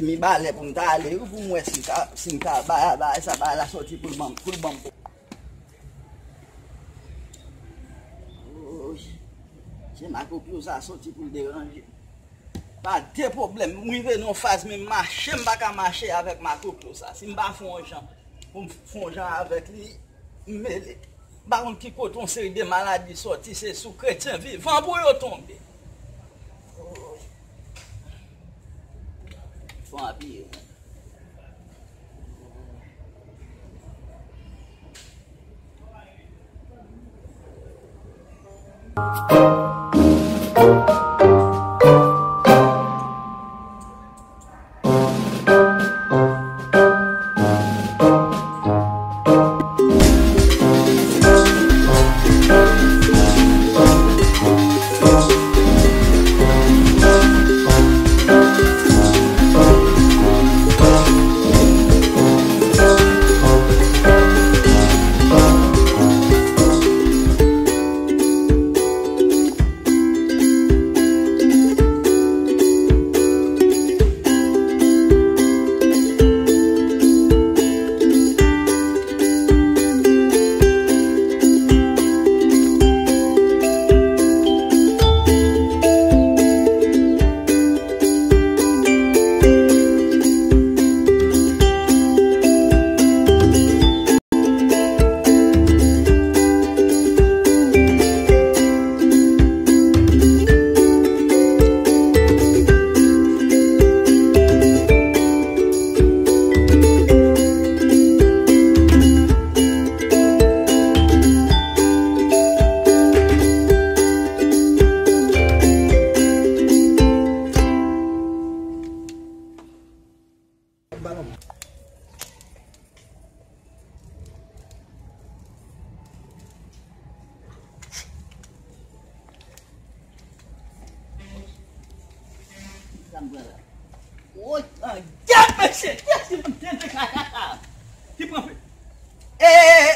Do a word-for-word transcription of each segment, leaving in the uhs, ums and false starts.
Mi balè pou m ta ale, wi, pou m wè si m ka, si m ka bay, bay sa, bay la sòti pou l ban m, pou l ban m. Oy. Se makoklo sa sòti pou l deranje m. Pa de pwoblèm, m rive nan yon faz, men mache, m pa ka mache avèk makoklo sa. Si m pa fè yon jan, pou m fè yon jan avèk li, m mele. M pa konn ki kote yon seri de maladi sòti, se sou kretyen vivan pou yo tonbe. Fò anpil. Woy, angyèt, mesye! Kiyès ki pran tenten kaka sa? Ki pran fe? E, e, e,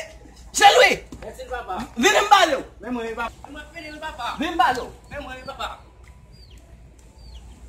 Jean Louis! Mèsi, papa. Vini m pale w. Men mwen, papa. Mwen fini, papa. Vin m pale w. Men mwen, papa.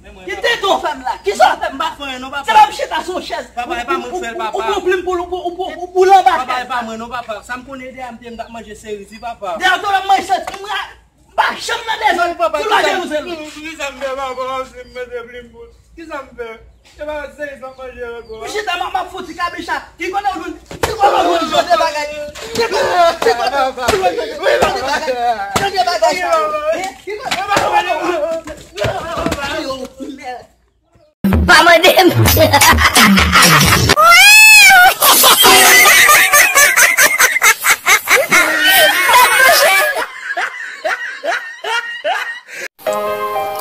Men mwen, papa. Ki tenten w fè m la? Kisa w fè m? M pa fè anyen non, papa. Se pa m chita sou yon chèz. Papa, e pa mwen k fè l, papa. Ou pran plim pou, pou, pou, pou, pou l anba chèz. Papa, e pa mwen non, papa. Sa m konnen dèyè m te, m t ap manje seriz, wi, papa. Dèyè w te w ap manje seriz. M pa janm nan dezòd pou lage nou sèl. Kisa m fè, papa, si m mete plim pou, kisa m fè? Se pa seriz m ap manje ankò. M chita, m ap, m ap fouti kabicha. Ki kote w jwenn, ki kote w jwenn jan de bagay? Ki kote, ki kote w jwenn jan de bagay? Jan de bagay sa yo. Hein? Ki kote, ki kote w jwenn? Pa mande m.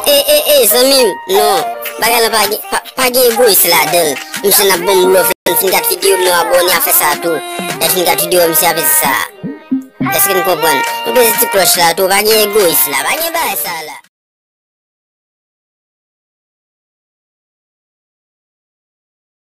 E, e, e, zanmi m, non. Bagay la pa gen, pa, pa gen egoyis ladan l. Misye n ap ban m love la, m fin gad videyo m, nou abòne a fè sa tou. Lè fin gad videyo a, misye a fè sa. Èske n konprann? Nou bezwen ti klòch la tou, pa gen egoyis la, pa gen bagay sa la.